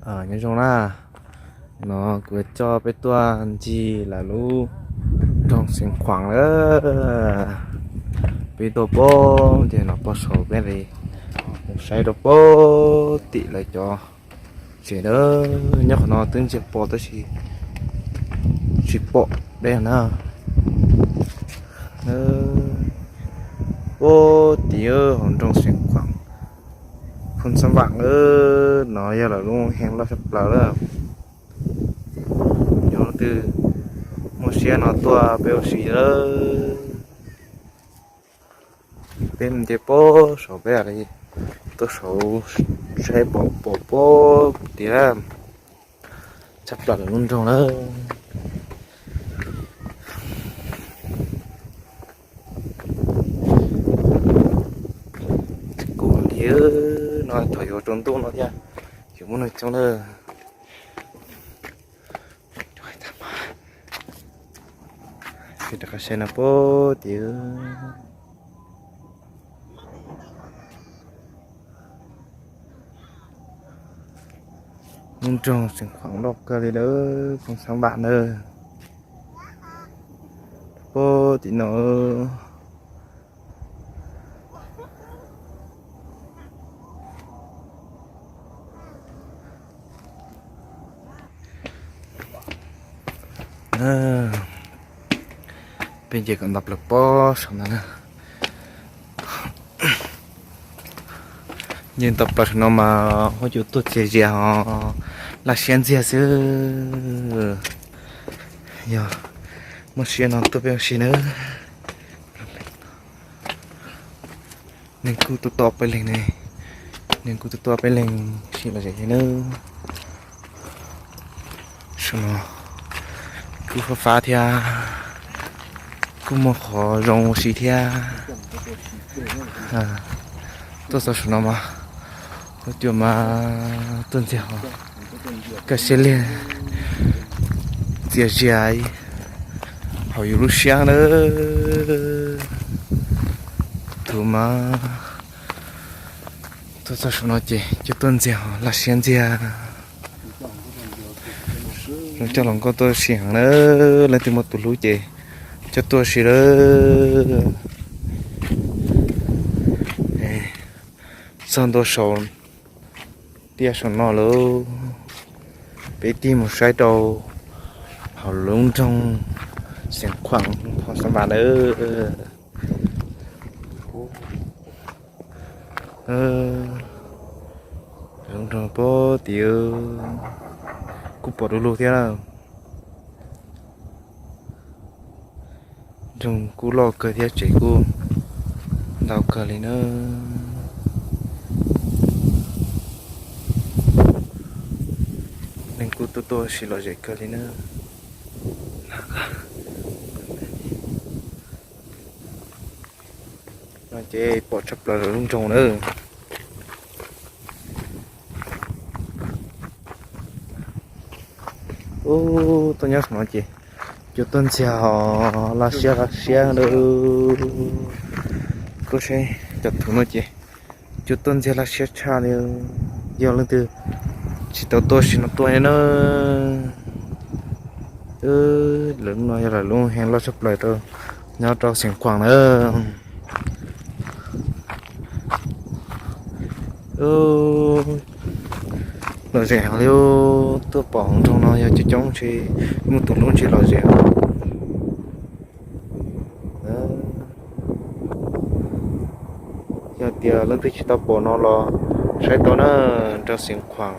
Nyob zoo na, no kuv coj peb tuaj ncig lawv lub nroog Xeev Khuam lawm. Peb tuaj pem ntawm no pem saum peb li, mus saib rau pem tim lawv cov tsev na. Nyob qhov no twb ntsia pom tab sis tsis pom deb na. Pem tim hauv nroog Xeev Khuam, Phoo Xab Vam, no yog lawv lub nroog loj tshaj plaws lawm. Yog leej twg muaj siab no tuaj peb ua si lawm. Peb mus nce pem saum peb li, tuaj saud saib pom pem tiag, tshaj plaws lawv lub nroog lawm. Kuv li no thaum yuav tsaus ntuj no thiab, yuav muaj neeg coob lawm. Rov qab saib no pem tim lub nroog Xeev Khuam loj kawg li lawm, Phoo Xab Vam na. Pem tim no peb nce kom ntau plaws pem saum no na. Nce ntau plaws saum no mas huab cua tuaj txias zias ho laj siab ntxiag xwb. Yog muaj siab no tuaj peb ua si nawb. Neeg kuj tuaj tau peb leeg ne, neeg kuj tuaj tau peb leeg sib lom zem thiab nawb. Saum no kuj fab fab thiab, kuj muaj qhov zoo ua si thiab. Tuaj txog saum no mas huab cua mas tuaj ntxiag ho kaj siab liag txias zias hauv yus lub siab nawb. Tus mas tuaj txog saum no ces cua tuaj ntxiag ho laj siab ntxiag. Zoo coj hluas nkauj tuaj ua si heev na, leej twg muaj tus hlub ces coj tuaj ua si lawm. Txog ntua saum tiaj saum no lawm, peb tig mus saib rau hauv lub nroog Xeev Khuam, Phoo Xab Vam nawb. Lub nroog pem tim kuj pom du lug thiab. Nroog kuj loj kawg thiab tsev kuj ntau kawg li na. Neeg kuj tuaj tuaj ua si lom zem kawg li na. No ces pom tshaj plaws lub nroog na. Ub, tuaj nyob saum no ces cua tuaj ntxiag ho laj siab laj siab lawm. Kuj seb cov tus no ces cua tuaj ntxiag laj siab tshaj li. Yog leej twg tsis tau tuaj ua si no tuaj na. Lub no yog lawv lub nroog loj tshaj plaws rau nyob rau Xeev Khuam na. Lom zem heev li, tuaj pom nroog no yog coob coob ntshe muaj tus hlub ntshe lom zem. Yog tias leej twg tsis tau pom no los saib tau na, nroog Xeev Khuam.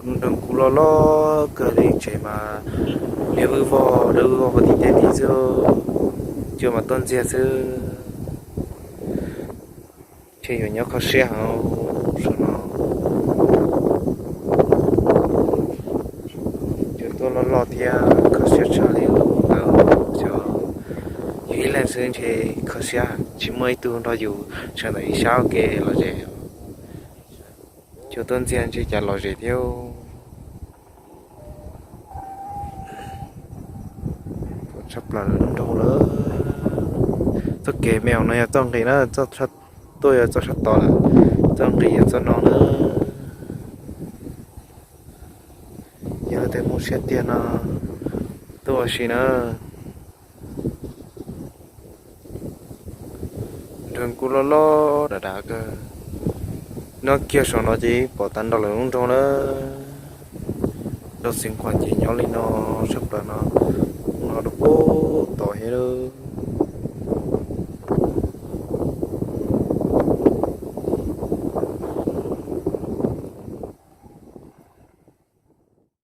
Lub nroog kuj loj loj kawg li, tsev mas liab vog dawb vog puag tim tej tid xwb, cua mas tuaj ntxiag xwb. Ces yuav nyob kho siab heev saum no. Cua tuaj loj loj thiab kho siab tshaj li ntawd. Yus ib leeg xwb ntshe kho siab tsis muaj ib tug nrog yus sawv ntawm ib sab ua ke lom zem. Cua tuaj ntxiag ntshe cas lom zem thiab. Tshaj plaws lub nroog lawm. Ke me hauv no yog txoj nqis na, tuaj yog txoj sab tod lawm, txoj nqis yog txoj no na. Yog tej Hmoob siab tiag no tuaj ua si na. Nrog kuj loj loj dav dav kawg. Nyob kiag saum no ces pom tag nrho lawm lub nroog lawm. Nroog Xeev Khuam ces nyob li no, sab plaws no, no rau pem tod thiab lawm.